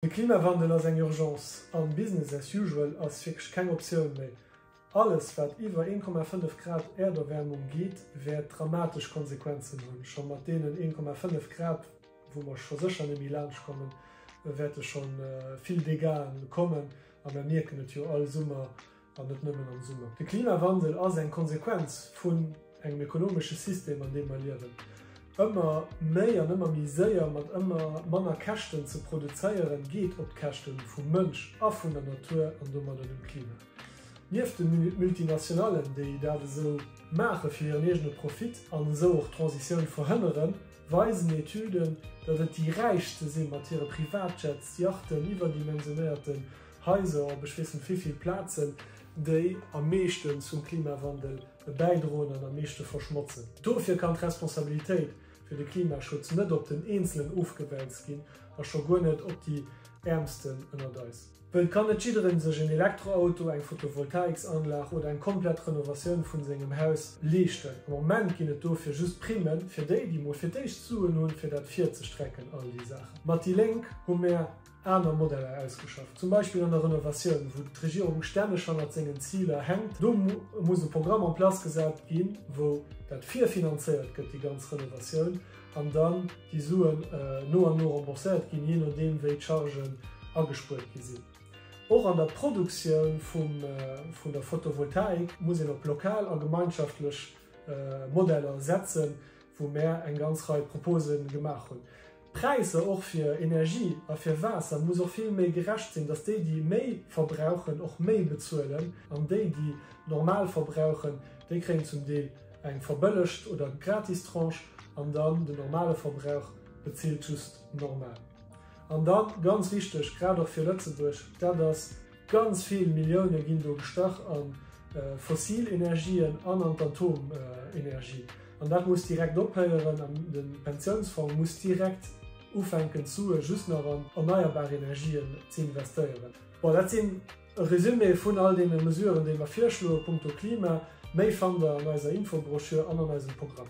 De Klimawandel ass eng Urgence an Business as usual ass wierklech keng Optioun méi. Alles wat iwwer 1,5 Grad Äerderwärmung geet, wäert dramatesch Konsequenzen hunn. Scho mat deenen 1,5 Grad, wou mer scho sécher net méi laanscht kommen, wäerte scho vill Dégâten kommen a mer mierken et jo all Summer, An net nëmmen am Summer. De Klimawandel ass eng Konsequenz vun engem ekonomesche System, an deem mer liewen. Ëmmer méi an ëmmer méi séier mat ëmmer manner Käschten ze produzéieren, geet op d'Käschte vum Mënsch a vun der Natur an domadder dem Klima. Nieft de Multinationallen, déi dat esou maache fir hiren eegene Profit an esou och d'Transitioun verhënneren, weisen Etüden, datt et déi Räichste si mat hire Privatjets, Yachten, iwwerdimensionéierten Haiser op ech weess net wéivill Plazen, déi am meeschten zum Klimawandel bäidroen an am meeschte verschmotzen. Dofir kann d'Responsabilitéit fir de Klimaschutz net op den Eenzelen ofgewälzt ginn a scho guer net op déi Äermsten ënnert eis. Wëll et kann net jiddereen sech en Elektroauto, eng Photovoltaiksanlag oder eng komplett Renovatioun vun sengem Haus leeschten. Am Moment ginn et dofir just Primme fir déi, déi mol fir d'éischt Suen hunn, fir dat virzestrecken, all déi Saachen. Mat déi Lénk hu mär aner Modeller ausgeschafft, zum Beispill an der Renovatioun, wou d'Regierung stänneg hannert sengen Ziler hänkt. Do muss e Programm en place gesat ginn, wou dat virfinanzéiert gëtt, déi ganz Renovatioun, an dann déi Suen no an no rembourséiert ginn, jee nodeem wéi d'Chargen agespuert gi sinn. Och an der Produktioun vun der Photovoltaik muss een op lokal a gemeinschaftlech Modeller setzen, wou mär eng ganz Rei Propose gemaach hunn. D'Präisser och fir Energie a fir Waasser muss och vill méi gerecht sinn, dass déi, déi méi verbrauchen, och méi bezuelen an déi, déi normal verbrauchen, déi kréien zum Deel eng verbëllegt oder gratis Tranche an dann den normale Verbrauch bezilt just normal. An da ganz wichteg, grad och fir Lëtzebuerg, dat ass, Ganz vill Millioune ginn do gestach a fossil Energien an an d'Atomenergie. An dat muss direkt ophéieren an de Pensiounsfong muss direkt ufänken d'Sue just nach an erneierbar Energien ze investéieren. Bon, dat sinn e Resumé vun all deene Mesuren, déi mer virschloe punkto Klima. Méi fannt der an eiser Infobroschür an an eisem Programm.